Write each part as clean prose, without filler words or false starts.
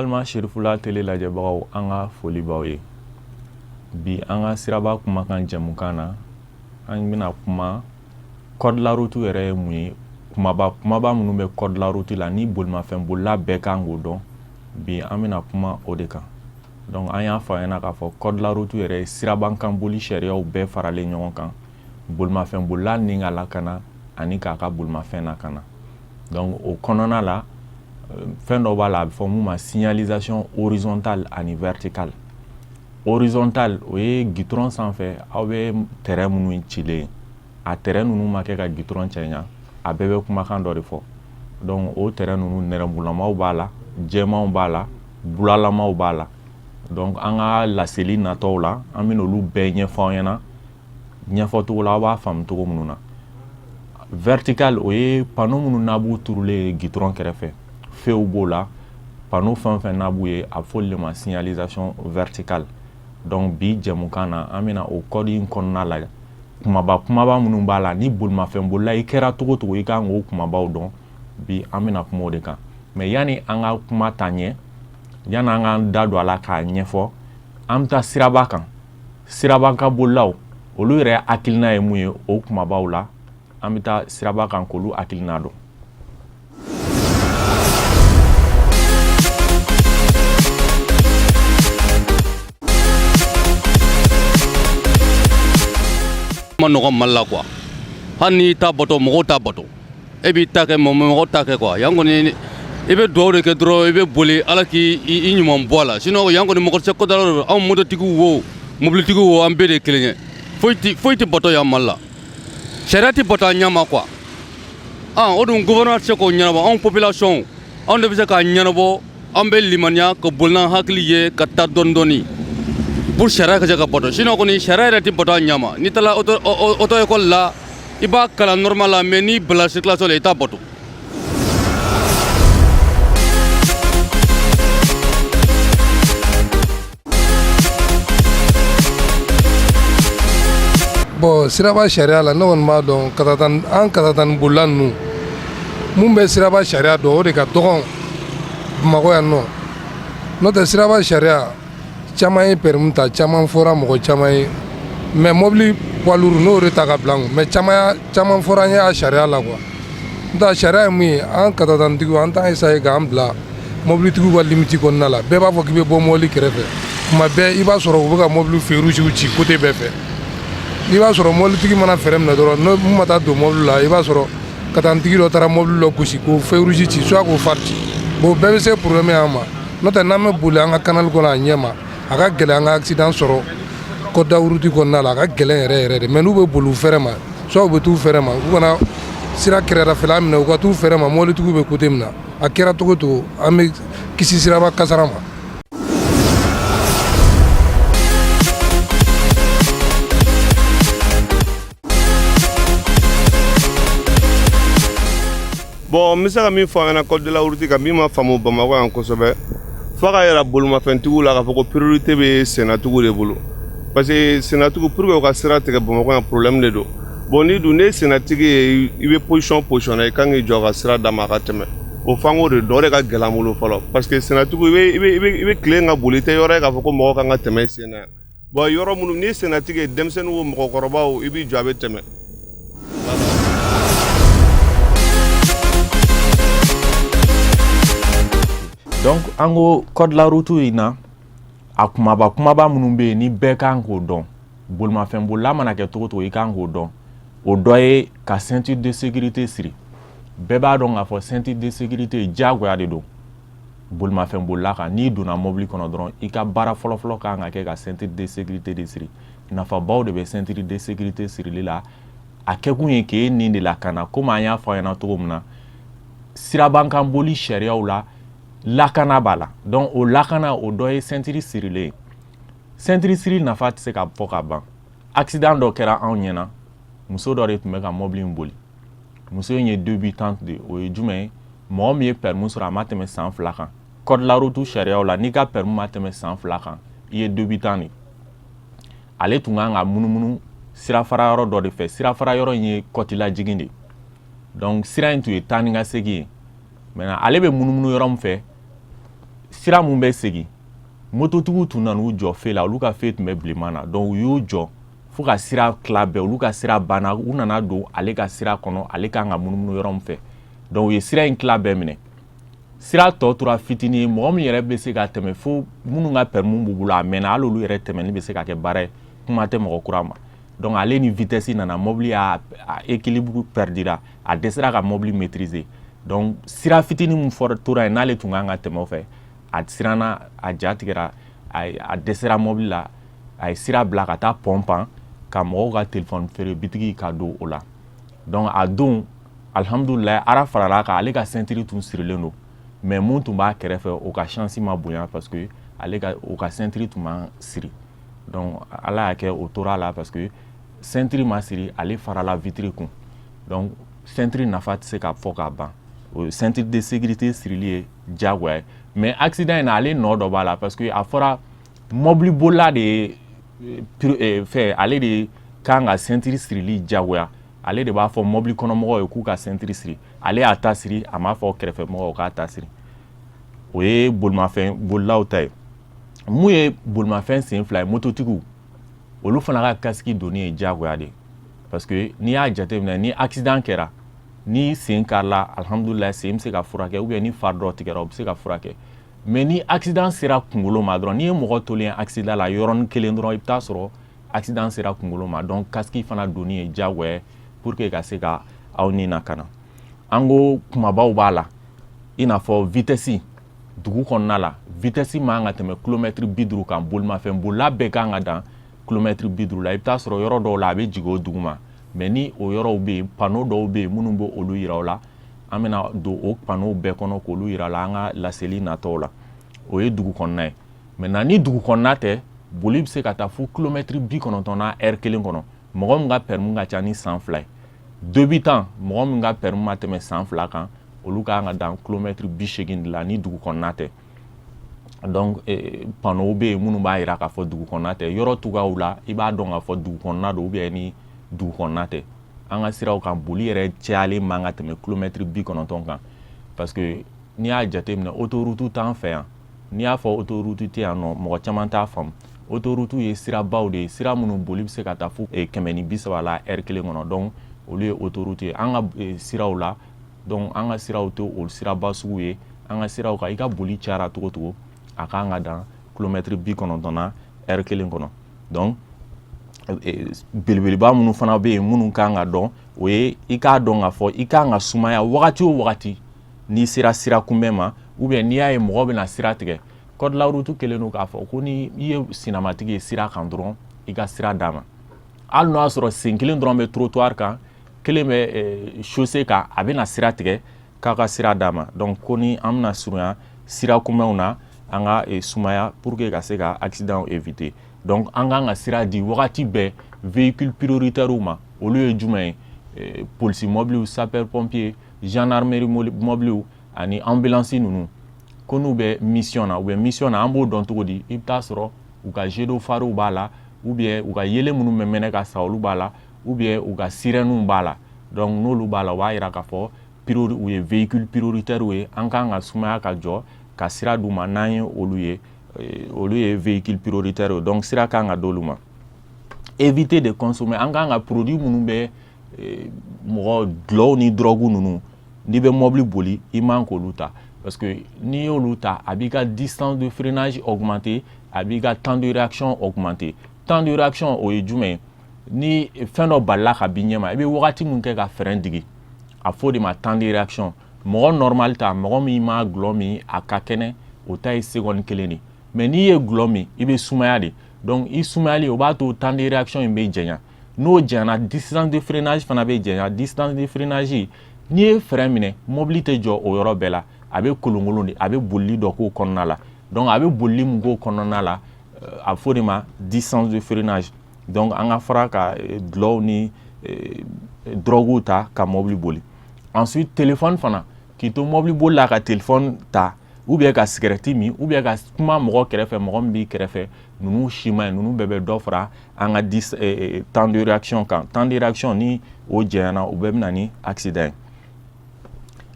Balima Serifula tele lajɛbagaw, an ka foli b'aw ye. Bi, an ka siraba kumakan jɛmukan na, an bɛna kuma code la route yɛrɛ ye mun ye, kumaba kumaba minnu bɛ code la route la ni bolimafɛn bolila bɛɛ kan k'o dɔn. Bi, an bɛna kuma o de kan. Donc an y'a fɔ a ɲɛna k'a fɔ code la route yɛrɛ ye sirabakan boli sariyaw bɛɛ faralen ɲɔgɔn kan, bolimafɛn bolila ni ka lakana ani k'a ka bolimafɛn lakana. Donc o kɔnɔna la, fɛn dɔ b'a la, a bɛ fɔ mun ma signalisation horizontale ani verticale. Horizontale, o ye gitɔrɔn sanfɛ aw bɛ trait minnu cilen, a trait ninnu ma kɛ ka gitɔrɔn cɛ ɲa, a bɛɛ bɛ kumakan dɔ de fɔ. Donc o trait ninnu, nɛrɛmugulamaw b'a la, jɛmanw b'a la, bulalamaw b'a la. Donc an ka laseli natɔw la, an bɛna olu bɛɛ ɲɛfɔ aw ɲɛna ɲɛfɔcogo la, aw b'a faamu cogo minnu na. Vertical, o ye panneau minnu n'a b'u turulen gitɔrɔn kɛrɛfɛ, feuw b'o la, panneau fɛn o fɛn n'a b'u ye, a bɛ fɔ de ma signalisation verticale. Donc bi jɛmukan na, an bɛna o code in kɔnɔna la, kumaba kumaba minnu b'a la ni bolimafɛn bolila i kɛra cogo cogo, i kan k'o kumabaw dɔn. Bi, an bɛna kuma o de kan. Mais yanni an ka kuma ta ɲɛ, yanni an k'an da don a la k'a ɲɛfɔ, an bɛ taa siraba kan. Siraba kan bolilaw, olu yɛrɛ hakilina ye mun ye o kumabaw la? An bɛ taa siraba kan k'olu hakilina dɔn. Ma nɔgɔ Mali la quoi. Hali n'i ta bato, mɔgɔw t'a bato. E b'i ta kɛ, mɔgɔw ta kɛ quoi. Yan kɔni, i bɛ dugawu de kɛ dɔrɔn, i bɛ boli, Ala k'i i ɲuman bɔ a la. Sinon yan kɔni, mɔgɔ tɛ se kɔda la. Anw mototigiw wo, mobilitigiw wo, an bɛɛ de ye kelen ye. Foyi tɛ, foyi tɛ bato yan Mali la. Sariya tɛ bato a ɲɛ ma quoi. Ah, o dun, gouvernement tɛ se k'o ɲɛnabɔ. Anw population, anw de bɛ se k'a ɲɛnabɔ. An bɛ limaniya ka boli n'an hakili ye ka taa dɔɔni dɔɔni pour sariya ka se ka bato. Sinon kɔni, sariya yɛrɛ tɛ bato a ɲɛ ma. N'i taara auto école la, i b'a kalan normal la, mais n'i bila circulation la, i t'a bato. Bon, siraba sariya la, ne kɔni b'a dɔn katatan, an katatani bolila ninnu, mun bɛ siraba sariya dɔn, o de ka dɔgɔn Bamakɔ yan nɔ. N'o tɛ, siraba sariya caman ye permis ta, caman fɔra mɔgɔ caman ye, mais mobili poids lourd n'o de ta ka bila n kun, mais caman caman fɔra an ye a sariya la quoi. N'o tɛ, a sariya ye mun ye? An katatanitigiw, an t'an essayer k'an bila mobilitigiw ka limite kɔnɔna la. Bɛɛ b'a fɔ k'i bɛ bɔ mobili kɛrɛfɛ tuma bɛɛ, i b'a sɔrɔ u bɛ ka mobili feu rouge ci côté bɛɛ fɛ. I b'a sɔrɔ mobilitigi mana fɛrɛ minɛ dɔrɔn, n'o mun ma taa don mobili la, i b'a sɔrɔ katanitigi dɔ taara mobili dɔ gosi k'o feu rouge ci, soit k'o phare ci. Bon, bɛɛ bɛ se problème y'an ma. N'o tɛ, n'an bɛ boli an ka canal kɔnɔ a ɲɛ ma, a ka gɛlɛn an ka accident sɔrɔ code de la route kɔnɔna la. A ka gɛlɛn yɛrɛ yɛrɛ de. Mais n'u bɛ boli u fɛrɛ ma, soit u bɛ t'u fɛrɛ ma, u kana sira kɛrɛdafɛla minɛ, u ka t'u fɛrɛ ma, mobilitigiw bɛ côté min na, a kɛra cogo cogo, an bɛ kisi siraba kasara ma. Bon, n bɛ se ka min fɔ an ɲɛna code de la route kan, min ma faamu Bamakɔ yan kosɛbɛ, f'a ka yira bolimafɛntigiw la k'a fɔ ko priorité bɛ sennatigiw de bolo, parce que sennatigiw, pour que u ka sira tigɛ Bamakɔ yan, problème de don. Bon, ni dun ne ye sennatigi ye, i bɛ position na, i kan k'i jɔ ka sira d'a ma a ka tɛmɛ. O f'an k'o de dɔn, o de ka gɛlɛn an bolo fɔlɔ, parce que sennatigiw, i bɛ tilen ka boli, i tɛ yɔrɔ ye k'a fɔ ko mɔgɔ kan ka tɛmɛ i sen na yan. Bon, yɔrɔ minnu n'i ye sennatigi ye, denmisɛnninw o, mɔgɔkɔrɔbaw, i b'i jɔ, a bɛ tɛmɛ. Donc an ko code la route in na, a kumaba kumaba minnu bɛ yen ni bɛɛ kan k'o dɔn, bolimafɛn bolila mana kɛ cogo cogo, i kan k'o dɔn. O dɔ ye ka ceinture de sécurité siri. Bɛɛ b'a dɔn k'a fɔ ceinture de sécurité diyagoya de don bolimafɛn bolila kan. N'i donna mobili kɔnɔ dɔrɔn, i ka baara fɔlɔfɔlɔ kan ka kɛ ka ceinture de sécurité de siri. Nafabaw de bɛ ceinture de sécurité sirili la. A kɛkun ye k'e nin de lakana. Komi an y'a fɔ a ɲɛna cogo min na, sirabakan boli sariyaw la, lakana b'a la. Donc o lakana, o dɔ ye ceinture sirilen ye. Ceinture siri nafa tɛ se ka fɔ ka ban. Accident dɔ kɛra anw ɲɛna, muso dɔ de tun bɛ ka mobili in boli. Muso in ye débutante de. O ye jumɛn ye? Mɔgɔ min ye permis sɔrɔ, a ma tɛmɛ san 2 kan. Code la route sariyaw la, n'i ka permis ma tɛmɛ san 2 kan, i ye débutant de. Ale tun kan ka munumunu sirafara yɔrɔ dɔ de fɛ. Sirafara yɔrɔ in ye côte lajigin de. Donc sira in tun ye taa ni ka segin ye. Maintenant, ale bɛ munumunu yɔrɔ min fɛ, Sira mun bɛ segin, mototigiw tun nan'u jɔ feu la. Olu ka feu tun bɛ bilenman na, donc u y'u jɔ fo ka sira tila bɛɛ. Olu ka sira banna, u nana don ale ka sira kɔnɔ, ale kan ka munumunu yɔrɔ min fɛ. Donc u ye sira in tila bɛɛ minɛ. Sira tɔ tora fitinin ye, mɔgɔ min yɛrɛ bɛ se ka tɛmɛ, fo minnu ka permis b'u bolo a mɛnna, hali olu yɛrɛ tɛmɛni bɛ se ka kɛ baara ye, kuma tɛ mɔgɔ kura ma. Donc ale ni vitesse nana, mobili y'a équilibre perdira, a dɛsɛra ka mobili maîtriser. Donc sira fitinin min fɔra tora yen, n'ale tun kan ka tɛmɛ o fɛ, a siranna, a ja tigɛra, a dɛsɛra mobili la, a ye sira bila ka taa pɔn pan ka mɔgɔw ka téléphone feere bitigi ka don o la. Donc a don, alihamudulilayi, Ala farala kan, ale ka ceinture tun sirilen don. Mais mun tun b'a kɛrɛfɛ, o ka chance ma bonya, parce que ale ka o ka ceinture tun ma siri. Donc Ala y'a kɛ o tora a la, parce que ceinture ma siri, ale farala vitre kun. Donc ceinture nafa tɛ se ka fɔ ka ban. O ceinture de sécurité sirili ye diyagoya ye. Mais accident in na, ale nɔ dɔ b'a la, parce que a fɔra mobili bolila de ye fɛn, ale de kan ka ceinture sirili diyagoya. Ale de b'a fɔ mobili kɔnɔmɔgɔw ye k'u ka ceinture siri. Ale y'a ta siri, a m'a fɔ kɛrɛfɛmɔgɔw k'a ta siri. O ye bolimafɛn bolilaw ta ye. Mun ye bolimafɛn sen fila ye, mototigiw, olu fana ka casque donni ye diyagoya de ye, parce que n'i y'a jateminɛ, ni accident kɛra, ni sen karila, alihamudulilayi, sen bɛ se ka furakɛ, ou bien ni fari dɔ tigɛra, o bɛ se ka furakɛ. Mais ni accident sera kunkolo ma dɔrɔn, n'i ye mɔgɔ tolen accident la yɔrɔnin kelen dɔrɔn, i bɛ taa sɔrɔ accident sera kunkolo ma. Donc casque fana donni ye diyagoya ye pour que ka se ka aw ni lakana. An ko kumabaw b'a la, i n'a fɔ vitesse. Dugu kɔnɔna la, vitesse man ka tɛmɛ kilomɛtiri 50 kan. Bolimafɛn bolila bɛɛ kan ka dan kilomɛtiri 50 la. I bɛ taa sɔrɔ yɔrɔ dɔw la, a bɛ jigin o dugu ma. Mais ni o yɔrɔw bɛ yen, panneau dɔw bɛ yen minnu bɛ olu yira o la. An bɛna don o panneau bɛɛ kɔnɔ k'olu yira la an ka laseli natɔw la. O ye dugu kɔnɔna ye. Maintenant, ni dugu kɔnɔna tɛ, boli bɛ se ka taa fo kilomɛtiri 90 na heure kelen kɔnɔ, mɔgɔ min ka permis ka ca ni san 2 ye. Débutant, mɔgɔ min ka permis ma tɛmɛ san 2 kan, olu kan ka dan kilomɛtiri 80 de la ni dugu kɔnɔna tɛ. Donc panneau bɛ yen minnu b'a jira k'a fɔ dugu kɔnɔna tɛ. Yɔrɔ cogoyaw la, i b'a dɔn k'a fɔ dugu kɔnɔna don ou bien ni dugu kɔnɔna tɛ. An ka siraw kan, boli yɛrɛ cayalen man ka tɛmɛ kilomɛtiri 90 kan, parce que n'i y'a jateminɛ, autoroute t'an fɛ yan. N'i y'a fɔ autoroute tɛ yan nɔ, mɔgɔ caman t'a faamu. Autoroute ye sirabaw de ye, sira minnu boli bɛ se ka taa fo 130 la heure kelen kɔnɔ. Donc olu ye autoroute ye. An ka siraw la, donc an ka siraw tɛ o siraba sugu ye. An ka siraw kan, i ka boli cayara cogo cogo, a kan ka dan kilomɛtiri 90 na heure kelen kɔnɔ. Donc belebeleba minnu fana bɛ yen, minnu kan ka dɔn, o ye i k'a dɔn k'a fɔ i kan ka sumaya wagati o wagati n'i sera sira kunbɛn ma, ou bien n'i y'a ye mɔgɔ bɛna sira tigɛ. Code de la route kɛlen don k'a fɔ ko ni i ye sinamatigi ye sira kan dɔrɔn, i ka sira d'a ma, hali n'o y'a sɔrɔ sen kelen dɔrɔn bɛ trottoir kan, kelen bɛ chaussée kan, a bɛna sira tigɛ, k'a ka sira d'a ma. Donc ko ni an bɛna surunya sira kunbɛnw na, an ka sumaya pour que ka se ka accident éviter. Donc an kan ka sira di wagati bɛɛ véhicule prioritaire ma. Olu ye jumɛn ye? Polisi mɔbiliw, sapeur pompier, gendarmerie mɔbiliw ani ambulance ninnu. Ko n'u bɛ mission na, u bɛ mission na, an b'o dɔn cogo di? I bɛ taa sɔrɔ u ka jet d'eau pharew b'a la, ou bien u ka yelen minnu bɛ mɛnɛ ka sa, olu b'a la, ou bien u ka sirènew b'a la. Donc n'olu b'a la, o b'a yira k'a fɔ u ye véhicule prioritaire ye. An kan ka sumaya ka jɔ ka sira d'u ma n'an ye olu ye. Olu ye véhicule prioritaire ye, donc sira kan ka d'olu ma. Éviter de consommer, an kan ka produit minnu bɛ mɔgɔ, dɔlɔw ni drogue ninnu, n'i bɛ mobili boli, i man k'olu ta, parce que n'i y'olu ta, a b'i ka distance de freinage augmenter, a b'i ka temps de réaction augmenter. Temps de réaction, o ye jumɛn ye? Ni fɛn dɔ balila ka b'i ɲɛma, i bɛ wagati min kɛ ka frein digi, a fɔ o de ma temps de réaction. Mɔgɔ normal ta, mɔgɔ min ma dɔlɔ min, a ka kɛnɛ, o ta ye seconde kelen de. Mais n'i ye dɔlɔ min, i bɛ sumaya de. Donc i sumayali, o b'a to temps de réaction in bɛ janya. N'o janyana, distance de freinage fana bɛ janya. Distance de freinage, n'i ye frein minɛ, mobili tɛ jɔ o yɔrɔ bɛɛ la, a bɛ kolonkolon de, a bɛ bolili dɔ k'o kɔnɔna la. Donc a bɛ bolili min k'o kɔnɔna la, a fɔ o de ma distance de freinage. Donc an ka fara ka dɔlɔw ni drogues ta ka mobili boli. Ensuite, téléphone fana, k'i to mobili boli la ka téléphone ta, ou bien ka sigɛrɛti min, ou bien ka kuma mɔgɔ kɛrɛfɛ, mɔgɔ min b'i kɛrɛfɛ, ninnu si ma ɲi. Ninnu bɛɛ bɛ dɔ fara an ka temps de réaction kan. Temps de réaction, ni o janyana, o bɛɛ bɛ na ni accident ye.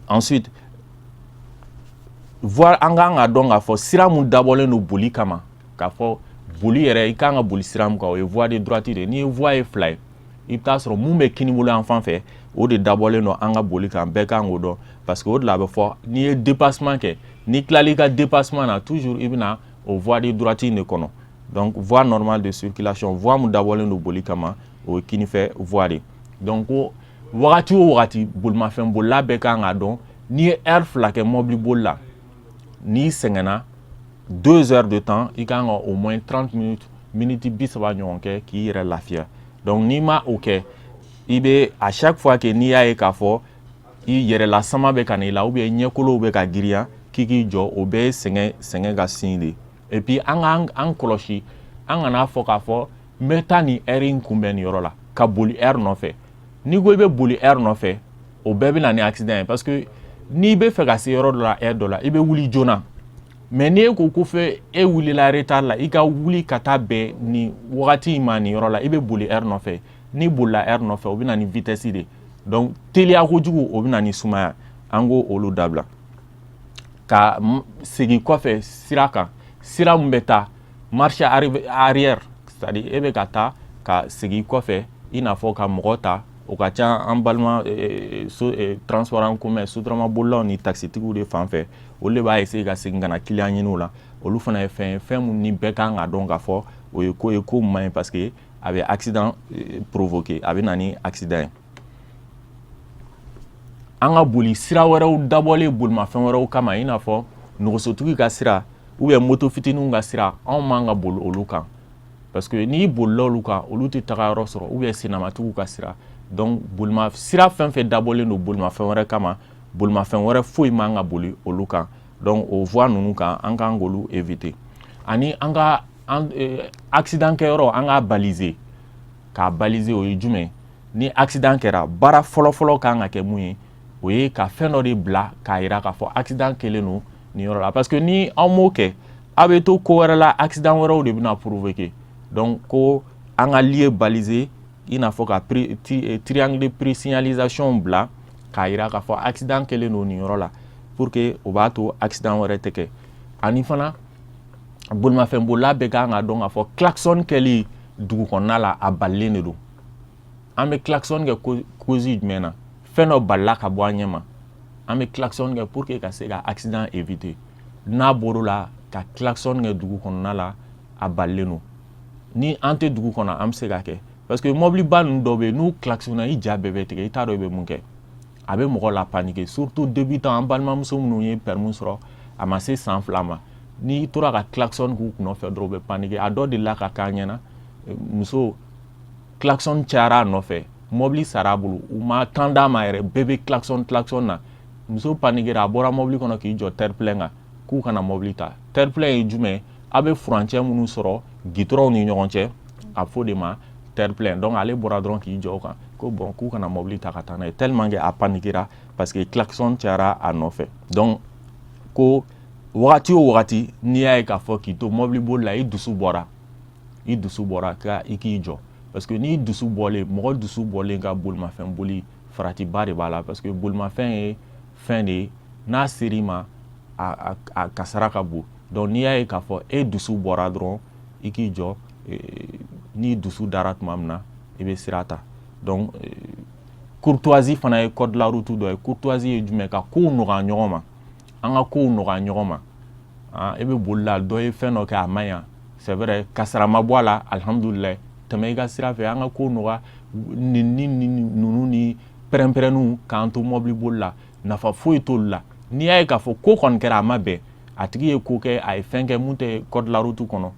Ensuite, Voie, an kan ka dɔn k'a fɔ sira mun dabɔlen don boli kama, k'a fɔ boli yɛrɛ, i kan ka boli sira mun kan, o ye voie de droite de ye. N'i ye voie ye fila ye, i bɛ taa sɔrɔ mun bɛ kinibolo yan fan fɛ, o de dabɔlen don an ka boli kan. Bɛɛ kan k'o dɔn, parce que o de la a bɛ fɔ n'i ye dépassement kɛ, n'i tilal'i ka dépassement na, toujours i bɛ na o voie de droite in de kɔnɔ. Donc voie normale de circulation, voie mun dabɔlen don boli kama, o ye kinifɛ voie de. Donc ko wagati o wagati, bolimafɛn bolila bɛɛ kan k'a dɔn, n'i ye heure 2 kɛ mobili boli la, n'i sɛgɛnna 2 heures de temps, i kan ka au moins 30 minutes, miniti 30 ɲɔgɔn kɛ k'i yɛrɛ lafiya. Donc n'i ma o kɛ, i bɛ à chaque fois que n'i y'a ye k'a fɔ i yɛrɛla sama bɛ ka na i la, ou bien ɲɛkolow bɛ ka girinya k'i k'i jɔ, o bɛɛ ye sɛgɛn ka signe de. Et puis an k'an an kɔlɔsi, an kana fɔ k'a fɔ n bɛ taa nin heure in kunbɛn nin yɔrɔ la, ka boli heure nɔfɛ. N'i ko i bɛ boli heure nɔfɛ, o bɛɛ bɛ na ni accident ye, parce que n'i bɛ fɛ ka se yɔrɔ dɔ la heure dɔ la, i bɛ wuli joona. Mais n'i e ko ko fɛ e wulila retard la, i ka wuli ka taa bɛn nin wagati in ma nin yɔrɔ la, i bɛ boli heure nɔfɛ. N'i bolila heure nɔfɛ, o bɛ na ni vitesse de. Donc teliya kojugu, o bɛ na ni sumaya. An k'o olu dabila, ka segin kɔfɛ sira kan, sira min bɛ taa marche arrière, c'est à dire e bɛ ka taa ka segin kɔfɛ, i n'a fɔ ka mɔgɔ ta. O ka ca an balima so transport en commun, sotarama bolilaw ni taxitigiw de fan fɛ. Olu de b'a essayer ka segin ka na client ɲini la. Olu fana ye fɛn ye, fɛn mun ni bɛɛ kan k'a dɔn k'a fɔ o ye ko ye, ko min man ɲi, parce que a bɛ accident provoquer, a bɛ na ni accident ye. An ka boli sira wɛrɛw dabɔlen bolimafɛn wɛrɛw kama, i n'a fɔ nɛgɛsotigi ka sira ou bien moto fitininw ka sira, anw man ka boli olu kan, parce que n'i bolila olu kan, olu tɛ taga yɔrɔ sɔrɔ, ou bien sennamatigiw ka sira. Donc bolima sira fɛn fɛn dabɔlen don bolimafɛn wɛrɛ kama, bolimafɛn wɛrɛ foyi man ka boli olu kan. Donc o voie ninnu kan, an kan k'olu éviter. Ani an ka an accident kɛyɔrɔ, an k'a baliser. K'a baliser, o ye jumɛn? Ni accident kɛra, baara fɔlɔ-fɔlɔ kan ka kɛ mun ye? O ye ka fɛn dɔ de bila k'a yira k'a fɔ accident kɛlen don nin yɔrɔ la, parce que ni aw m'o kɛ, aw bɛ to ko wɛrɛ la, accident wɛrɛw de bɛna provoquer. Donc ko an ka lieu baliser, i n'a fɔ ka triangle de présignalisation bila k'a yira k'a fɔ accident kɛlen don nin yɔrɔ la, pour que o b'a to accident wɛrɛ tɛ kɛ. Ani fana, bolimafɛn bolila bɛɛ kan k'a dɔn k'a fɔ klaxon kɛli dugu kɔnɔna la, a balilen de don. An bɛ klaxon kɛ cause jumɛn na? Fɛn dɔ balila ka bɔ an ɲɛ ma, an bɛ klaxon kɛ pour que ka se ka accident éviter. N'a bɔr'o la, ka klaxon kɛ dugu kɔnɔna la, a balilen don. Ni an tɛ dugu kɔnɔ, an bɛ se k'a kɛ, parce que mɔbiliba ninnu dɔw bɛ yen, n'u klaxonner, i ja bɛɛ bɛ tigɛ, i t'a dɔn i bɛ mun kɛ. A bɛ mɔgɔ la paniquer, surtout débutant, an balimamuso minnu ye permis sɔrɔ a ma se san 2 ma. N'i tora ka klaxon k'u nɔfɛ dɔrɔn, u bɛ paniquer. A dɔ delila ka k'an ɲɛna, muso, klaxon cayara a nɔfɛ, mɔbili sara a bolo, u ma temps d'a ma yɛrɛ, bɛɛ bɛ klaxon klaxon na. Muso paniquera, a bɔra mɔbili kɔnɔ k'i jɔ terre-plein kan k'u kana mɔbili ta. Terre-plein ye jumɛn? A bɛ furancɛ minnu sɔrɔ gitɔrɔnw ni ɲɔgɔn cɛ, a fɔ de ma terre-plein. Donc ale bɔra dɔrɔn k'i jɔ o kan ko bon, k'u kana mɔbili ta ka taa n'a ye, tellement que a paniquera parce que klaxon cayara a nɔfɛ. Donc ko wagati o wagati, n'i y'a ye k'a fɔ k'i to mɔbili boli la, i dusu bɔra, i dusu bɔra, ka i k'i jɔ, parce que n'i dusu bɔlen, mɔgɔ dusu bɔlen ka bolimafɛn boli, faratiba de b'a la, parce que bolimafɛn ye fɛn de ye, n'a ser'i ma, a kasara ka bon. Donc n'i y'a ye k'a fɔ e dusu bɔra dɔrɔn, i k'i jɔ. N'i dusu dara tuma min na, i bɛ sira ta. Donc courtoisie fana ye code de la route dɔ ye. Courtoisie ye jumɛn? Ka kow nɔgɔya ɲɔgɔn ma. An ka kow nɔgɔya ɲɔgɔn ma. E bɛ boli la, dɔ ye fɛn dɔ kɛ, a man ɲa, c'est vrai, kasara ma bɔ a la, alihamudulilayi, tɛmɛ i ka sira fɛ. An ka kow nɔgɔya. Nin ni ninnu ni pɛrɛn-pɛrɛnniw k'an to mɔbili boli la, nafa foyi t'olu la. N'i y'a ye k'a fɔ ko kɔni kɛra, a ma bɛn, a tigi ye ko kɛ, a ye fɛn kɛ mun tɛ code de la route kɔnɔ,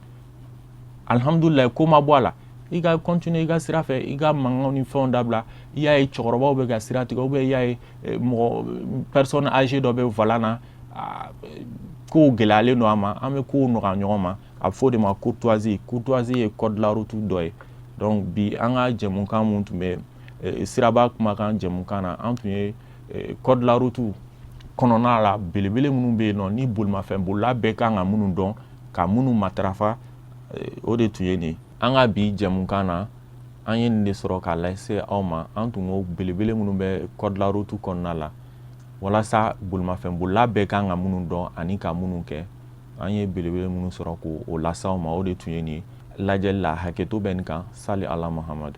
alihamudulilayi, ko ma bɔ a la, i ka continuer i ka sira fɛ, i ka mankanw ni fɛnw dabila. I y'a ye cɛkɔrɔbaw bɛ ka sira tigɛ, ou bien i y'a ye mɔgɔ personne âgée dɔ bɛ volant na, kow gɛlɛyalen don a ma, an bɛ kow nɔgɔya ɲɔgɔn ma. A bɛ fɔ o de ma courtoisie. Courtoisie ye code de la route dɔ ye. Donc bi, an ka jɛmukan mun tun bɛ siraba kumakan jɛmukan na, an tun ye code de la route kɔnɔna la belebele minnu bɛ yen nɔ, ni bolimafɛn bolila bɛɛ kan ka minnu dɔn, ka minnu matarafa, o de tun ye nin ye. An ka bi jɛmukan na, an ye nin de sɔrɔ k'a lase aw ma. An tun ko belebele minnu bɛ code de la route kɔnɔna la. Walasa bolimafɛnbolila bɛɛ kan ka minnu dɔn ani ka minnu kɛ, an ye belebele minnu sɔrɔ k'o las'aw ma, o de tun ye nin ye. Lajɛli la, hakɛto bɛ nin kan. Sali ala Mahamadu.